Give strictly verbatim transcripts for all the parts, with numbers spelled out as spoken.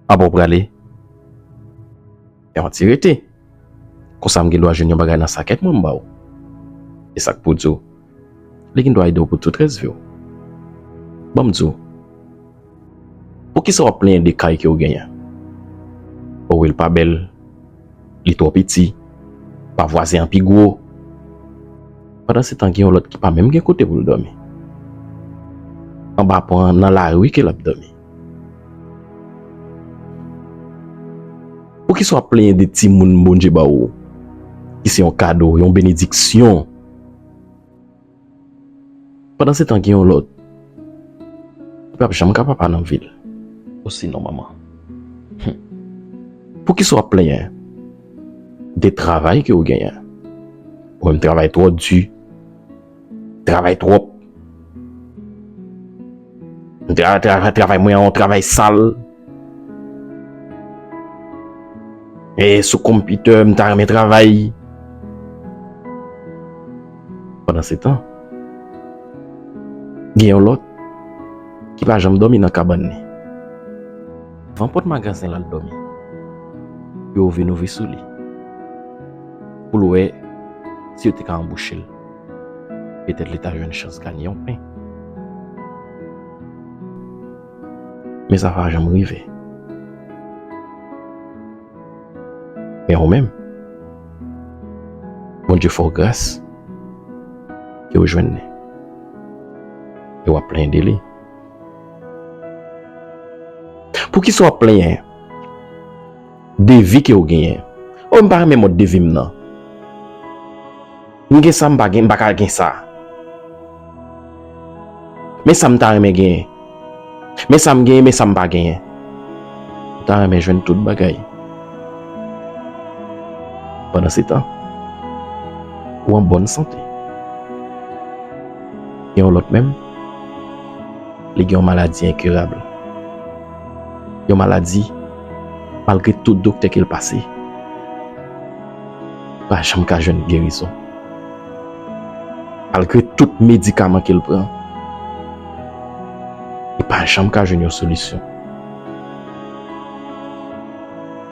Apa w prale? Fè yon ti rete. Konsa m gen dwa jwenn yon bagay nan sakèt mwen m ba w. E sa k pou di w, li gen dwa ede w pou tout rès vi w. Ban m di w, poukisa w ap plenyen de kay ke w genyen? O wi, l pa bèl, li twò piti, pa vwazen an pi gwo. Pandansetan, gen yon lòt ki pa menm gen kote pou l dòmi. Anba pon an, nan lari ke l ap dòmi. Poukisa w ap plenyen de timoun Bondye ba w, ki se yon kado, yon benediksyon? Pandansetan, gen yon lòt ki p ap janm ka papa nan vi l, osinon manman. Hum. Poukisa w ap plenyen de travay ke w genyen? Ou menm, travay twò di, travay twòp. Tra-, tra-, travay mwen an, yon travay sal. E sou konpitè, m ta renmen travay. Pandansetan, gen yon lòt ki pa janm dòmi nan kabann li. Devan pòt magazen l al dòmi. Yo vin ouvri sou li pou l wè si yo te ka anbouche l. Petèt li ta jwenn chans ganye yon pen. Men sa pa janm rive. Men ou menm, Bondye fè w gras ke w jwenn li. E w ap plenyen de li. Poukisa w ap plenyen de vi ke w genyen? O, m pa renmen mòd de vi m nan. M gen sa, m pa gen, m pa ka gen sa. Men sa m ta renmen genyen. Men sa m genyen, men sa m pa genyen. Ou ta renmen jwenn tout bagay. Pandansetan, ou an bòn sante. Gen yon lòt menm, li gen yon maladi enkirab. Yon maladi, malgre tout doktè ke l pase, pa janm ka jwenn gerizon. Malgre tout medikaman ke l pran, li pa janm ka jwenn yon solisyon.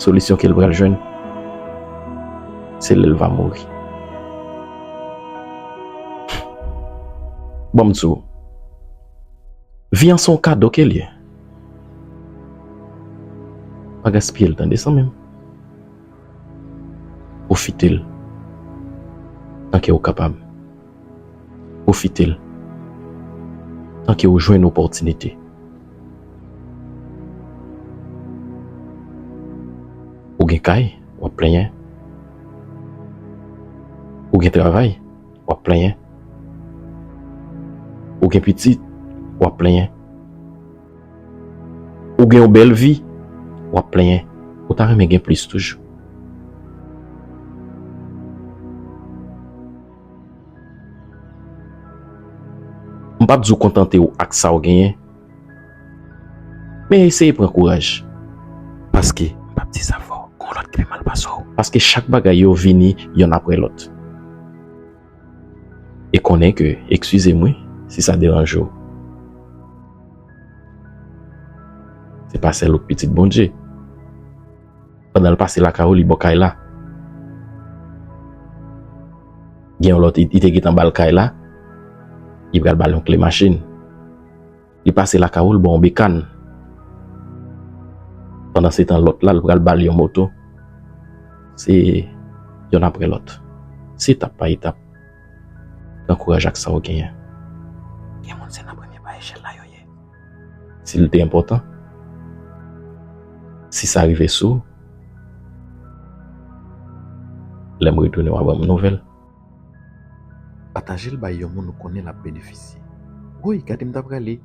Solisyon ke l pral jwenn, se lè l va mouri. Ban m di w, vi an se yon kado ke l ye. Pa gaspiye l, tande, zanmi m. Pwofite l tanke w kapab. Pwofite l tanke w jwenn opòtinite. Ou gen kay, w ap plenyen. Ou gen travay, w ap plenyen. Ou gen pitit, w ap plenyen. Ou gen yon bèl vi, w ap plenyen. Ou ta renmen gen plis toujou. M p ap di w kontante w ak sa w genyen, men eseye pran kouraj. Paske, m p ap di sa fò, gen yon lòt ki pi mal pase w. Paske chak bagay yo vini yonn apre lòt. E konnen ke, eskize m wi, si sa deranje w, se pa sèl ou k pitit Bondye. Pandan l pase lakay ou, li ba w kay la. Gen yon lòt, li, li te gentan ba l kay la, li pral ba l yon kle machin. Li pase lakay ou, l ba w yon bekàn. Pandansetan, lòt la, l pral ba l yon moto. Se yonn apre lòt. Se etap pa etap. Pran kouraj ak sa w genyen. Gen moun se nan premye pa echèl la yo ye. Si l te enpòtan, si sa rive sou w, lè m retounen w a ban m nouvèl. Pataje l bay yon moun ou konnen l ap benefisye. Woy, gade m ta prale.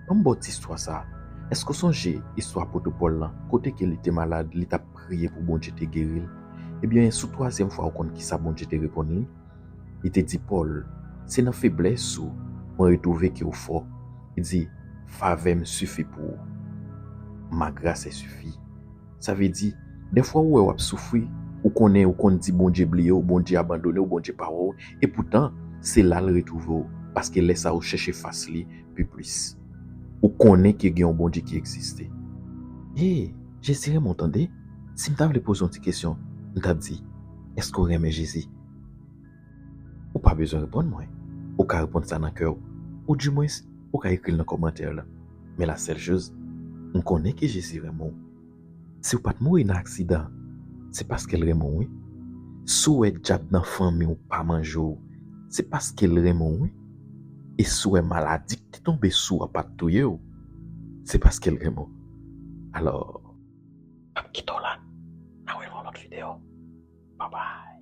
Ban m ba w ti istwa sa a. Èske w sonje istwa apot Pòl lan, kote ke li te malad, li t ap priye pou Bondye te geri l? Ebyen, sou twazyèm fwa ou konn kisa Bondye te reponn li? Li te di Pòl, se nan feblès ou mwen retwouve ke w fò. Li di, favè m sifi pou ou. Ma grâce est suffit. Sa vle di, dèfwa ou wè w ap soufri, ou konnen ou konn di Bondye bliye w, Bondye abandone w, Bondye pa wè w, epoutan, se la l retwouve w, paske lè sa a ou chèche fas li pi plis. Ou konnen ke gen yon Bondye ki egziste. E, Jezi renmen w tande. Si m ta vle poze yon ti kesyon, m t ap di, èske w renmen Jezi? Ou pa bezwen reponn mwen. Ou ka reponn sa nan kè w. Ou dimwens, ou ka ekri l nan kòmantè la. Men la sèl choz, m konnen ke Jezi renmen w. Si w pa t mouri nan aksidan, se paske l renmen w, wi. Si w wè dyab nan fanmi w pa manje w, se paske l renmen w, wi. E si w wè maladi ki te tonbe sou w a pa t touye w, se paske l renmen w. Alò, m ap kite w la. N a wè nan yon lòt videyo. Babay.